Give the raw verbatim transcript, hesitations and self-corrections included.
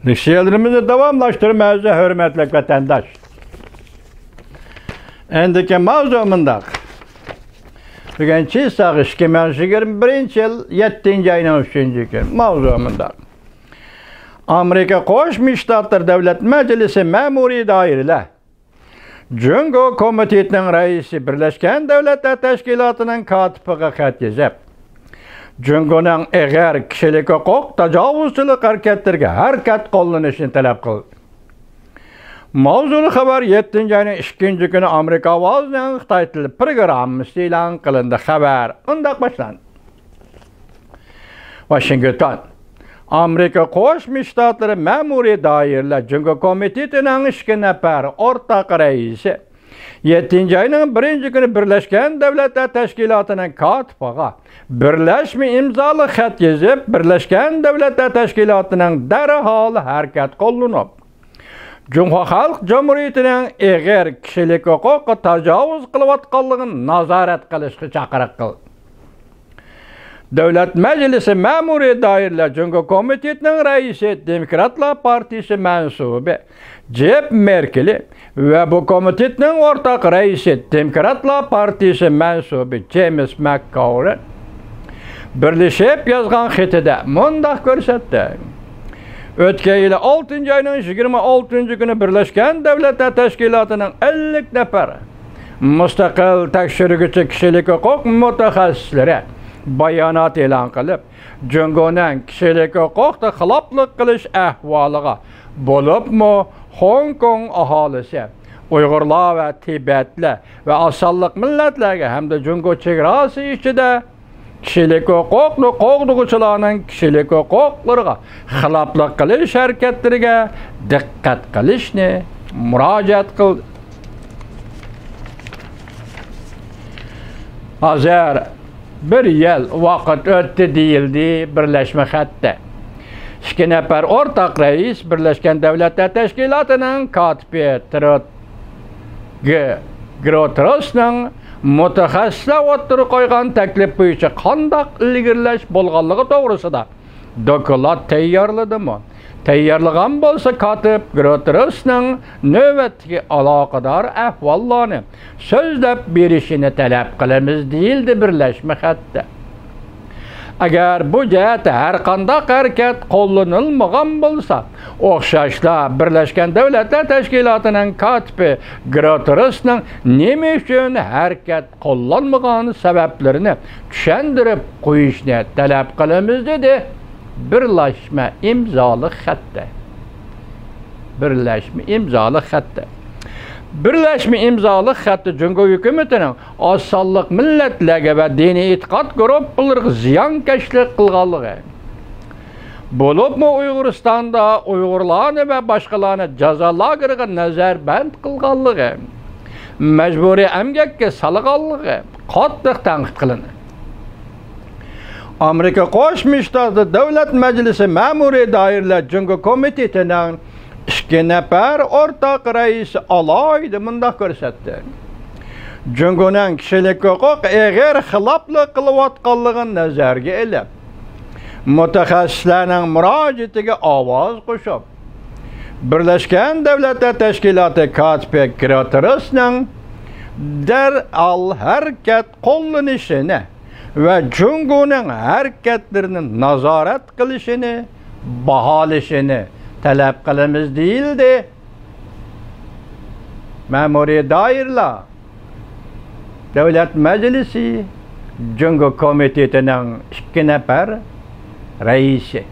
نەشرىياتلىرىمىزنى داۋاملاشتۇرىمىز، ھۆرمەتلىك ۋەتەنداش. ئەندىكى ماۋزۇ مۇنداق. بۈگۈن چىساغ ئىككى مىڭ يىگىرمە بىرىنچى يىل يەتتىنچى ئاينىڭ ئۈچىنچى كۈنى. ماۋزۇ مۇنداق. ئامېرىكا قوشما شتاتلىرى دۆلەت مەجلىسى مەمۇرىي دائىرىلەر جۇڭگو كومىتېتىنىڭ رەئىسى بىرلەشكەن دۆلەتلەر تەشكىلاتىنىڭ كاتىپىغا خەت يېزىپ، جۇڭگونىڭ ئېغىر كىشىلىك ھوقۇق تاجاۋۇزچىلىق ھەرىكەتلىرىگە ھەرىكەت قوللىنىشنى تەلەپ قىلدى. ماۋزۇلۇق خەۋەر يەتتىنچى ئاينىڭ ئىككىنچى كۈنى ئامېرىكا ئاۋازىنىڭ خىتاي تىلى پروگراممىسىدا ئېلان قىلىندى. خەۋەر مۇنداق باشلاندى. ۋاشىنگتون. ئامېرىكا قوشما شتاتلىرى مەمۇرىي دائىرىلەر جۇڭگو كومىتېتىنىڭ ئىككى نەپەر ئورتاق رەئىسى يەتتىنچى ئاينىڭ بىرىنچى كۈنى بىرلەشكەن دۆلەتلەر تەشكىلاتىنىڭ كاتىپىغا بىرلەشمە ئىمزالىق خەت يېزىپ، بىرلەشكەن دۆلەتلەر تەشكىلاتىنىڭ دەرھال ھەرىكەت قوللىنىپ، جۇڭخۇا خەلق جۇمھۇرىيىتىنىڭ ئېغىر كىشىلىك ھوقۇققا تاجاۋۇز قىلىۋاتقانلىقىنى نازارەت قىلىشقا چاقىرىق قىلدى. دۆلەت مەجلىسى مەمۇرىي دائىرىلەر جۇڭگو كومىتېتىنىڭ رەئىسى، دېموكراتلار پارتىيىسى مەنسۇبى جېپ مېركېلى ۋە بۇ كومىتېتنىڭ ئورتاق رەئىسى، دېموكراتلار پارتىيىسى مەنسۇبى جېيمىس ماكگوۋېرن بىرلىشىپ يازغان خېتىدە مۇنداق كۆرسەتتى. ئۆتكەن يىلى ئالتىنچى ئاينىڭ يىگىرمە ئالتىنچى كۈنى بىرلەشكەن دۆلەتلەر تەشكىلاتىنىڭ ئەللىك نەپەر مۇستەقىل تەكشۈرگۈچى كىشىلىك ھوقۇق مۇتەخەسسىسلىرى بايانات ئېلان قىلىپ، جۇڭگونىڭ كىشىلىك ھوقۇققا خىلاپلىق قىلىش ئەھۋالىغا، بولۇپمۇ خوڭكوڭ ئاھالىسى، ئۇيغۇرلار ۋە تىبەتلەر ۋە ئاز سانلىق مىللەتلەرگە ھەمدە جۇڭگو چېگراسى ئىچىدە كىشىلىك ھوقۇقنى قوغدىغۇچىلارنىڭ كىشىلىك ھوقۇقلىرىغا خىلاپلىق قىلىش ھەرىكەتلىرىگە دىققەت قىلىشنى مۇراجىئەت قىلدى. ھازىر بىر يىل ۋاقىت ئۆتتى دېيىلدى بىرلەشمە خەتتە. ئىككى نەپەر ئورتاق رەئىس بىرلەشكەن دۆلەتلەر تەشكىلاتىنىڭ كاتىپى تېررو گ-، گۇتېررېسنىڭ مۇتەخەسسىسلەر ئوتتۇرىغا قويغان تەكلىپ بويىچە قانداق ئىلگىرىلەش بولغانلىقى توغرىسىدا دوكلات تەييارلىدىمۇ؟ تەييارلىغان بولسا، كاتىپ گۇتېررېسنىڭ نۆۋەتتىكى ئالاقىدار ئەھۋاللارنى سۆزلەپ بېرىشىنى تەلەپ قىلىمىز، دېيىلدى بىرلەشمە خەتتە. ئەگەر بۇ جەھەتتە ھەرقانداق ھەرىكەت قوللىنىلمىغان بولسا، ئوخشاشلا بىرلەشكەن دۆلەتلەر تەشكىلاتىنىڭ كاتىپى گۇتېررېسنىڭ نېمە ئۈچۈن ھەرىكەت قوللانمىغان سەۋەبلىرىنى چۈشەندۈرۈپ قويۇشنى تەلەپ قىلىمىز، دېدى بىرلەشمە ئىمزالىق خەتتە. بىرلەشمە ئىمزالىق خەتتە. بىرلەشمە ئىمزالىق خەتتە جۇڭگو ھۆكۈمىتىنىڭ ئاز سانلىق مىللەتلەرگە ۋە دىنىي ئېتىقاد گۇرۇپپىلىرىغا زىيانكەشلىك قىلغانلىقى، بولۇپمۇ ئۇيغۇرىستاندا ئۇيغۇرلارنى ۋە باشقىلارنى جازا لاگېرىغا نەزەربەند قىلغانلىقى، مەجبۇرىي ئەمگەككە سالغانلىقى قاتتىق تەنقىد قىلىندى. ئامېرىكا قوشما شتاتلىرى دۆلەت مەجلىسى مەمۇرىي دائىرىلەر جۇڭگو كومىتېتىنىڭ ئىككى نەپەر ئورتاق رەئىسى ئالاھىدە مۇنداق كۆرسەتتى. جۇڭگونىڭ كىشىلىك ھوقۇققا ئېغىر خىلاپلىق قىلىۋاتقانلىقىنى نەزەرگە ئېلىپ، مۇتەخەسسىسلەرنىڭ مۇراجىئىتىگە ئاۋاز قوشۇپ، بىرلەشكەن دۆلەتلەر تەشكىلاتى كاتىپى گۇتېررېسنىڭ دەرھال ھەرىكەت قوللىنىشىنى ۋە جۇڭگونىڭ ھەرىكەتلىرىنى نازارەت قىلىشىنى، باھالىشىنى تەلەپ قىلىمىز، دېيىلدى. مەمۇرىي دائىرىلەر دۆلەت مەجلىسى جۇڭگو كومىتېتىنىڭ ئىككى نەپەر رەئىسى.